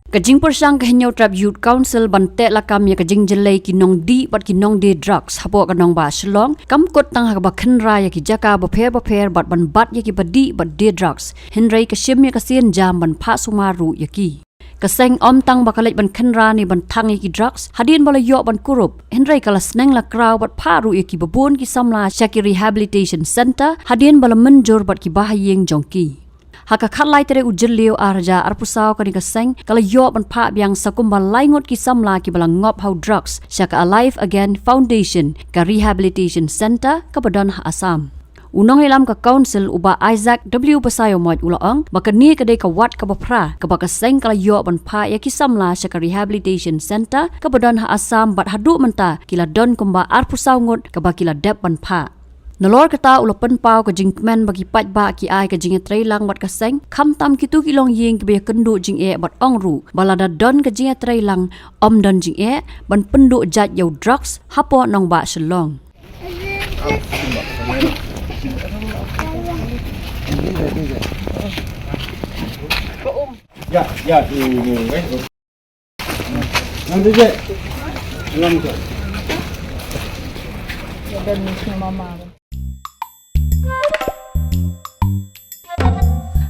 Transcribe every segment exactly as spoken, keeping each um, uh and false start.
Ka jingpyrshang ka Hynñiewtrep Youth Council ban teh lakam ïa ka jingjyllei ki nongdih bad ki nongdie drugs hapoh ka nongbah Shillong kam kut tang ha kaba khynra ïa ki jaka bapher bapher bad ban bat ïa kiba dih bad die drugs, hynrei ka shim ïa ka sienjam ban phah sumar ruh ïa ki. Ka seng ym tang ba ka leit ban khynra ne ban thang ïa ki drugs hadien ba la ïoh ban kurup, hynrei ka la sneng la kraw bad phah ruh ïa kiba bun ki samla sha ki rehabilitation centre hadien ba la mynjur bad ki bahaïing jong ki. Ha ka khatlai tarik u Jylliew arhajar arphew saw, kane ka seng ka la ïoh ban phah biang sa kumba lai ngut ki samla kiba la ngop ha u drugs sha ka Alive Again Foundation, ka rehabilitation centre kaba don ha Assam. U nongïalam ka council, u Bah Isaac W Basaiawmoit, u la ong ba kane ka dei ka wat kaba phra kaba ka seng ka la ïoh ban phah ïa ki samla sha ka rehabilitation centre kaba don ha Assam, bad haduh mynta ki la don kumba arphew saw ngut kaba ki la dep ban phah. Nalor kata, u la pynpaw ka jingkmen ba ki paidbah ki ai ka jingïatreilang bad ka seng, khamtam kito ki longïing kiba ïakynduh jingeh, bad ong ruh ba lada don ka jingïatreilang, ym don jingeh ban pynduh jait ïa u drugs hapoh nongbah Shillong.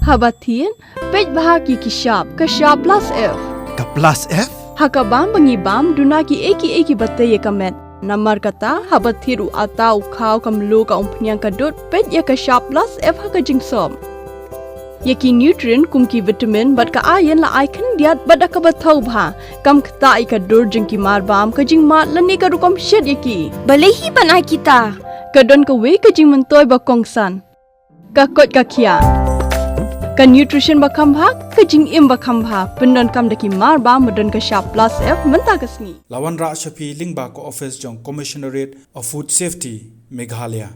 Haba thied, peit bha ki ki shap, ka shap plus F. Ka plus F? Ha ka bam ba ngi bam, duna ki ei ki ei kiba tei ïa ka met. Namar kata, haba thied u atta, u khaw, ka mluh, ka umphniang, ka dud, peit ïa ka shap plus F ha ka jingsop. Ïa ki nutrient kum ki vitamin bad ka iron la ai khyndiat bad da kaba thaw bha. Kam ktah ïa ka dur jong ki marbam, ka jingmad lane ka rukom shet ïa ki. Balei hi ban ai kita? Ka don kawei ka jingmyntoi ba kongsan. Ka koit ka khiah. Ka nutrition ba kham bha, ka jingim ba kham bha. Pyndonkam da ki marbam ba don ka shap plus F mynta ka sngi. La wanrah sha phi lyngba ka office jong Commissionerate of Food Safety, Meghalaya.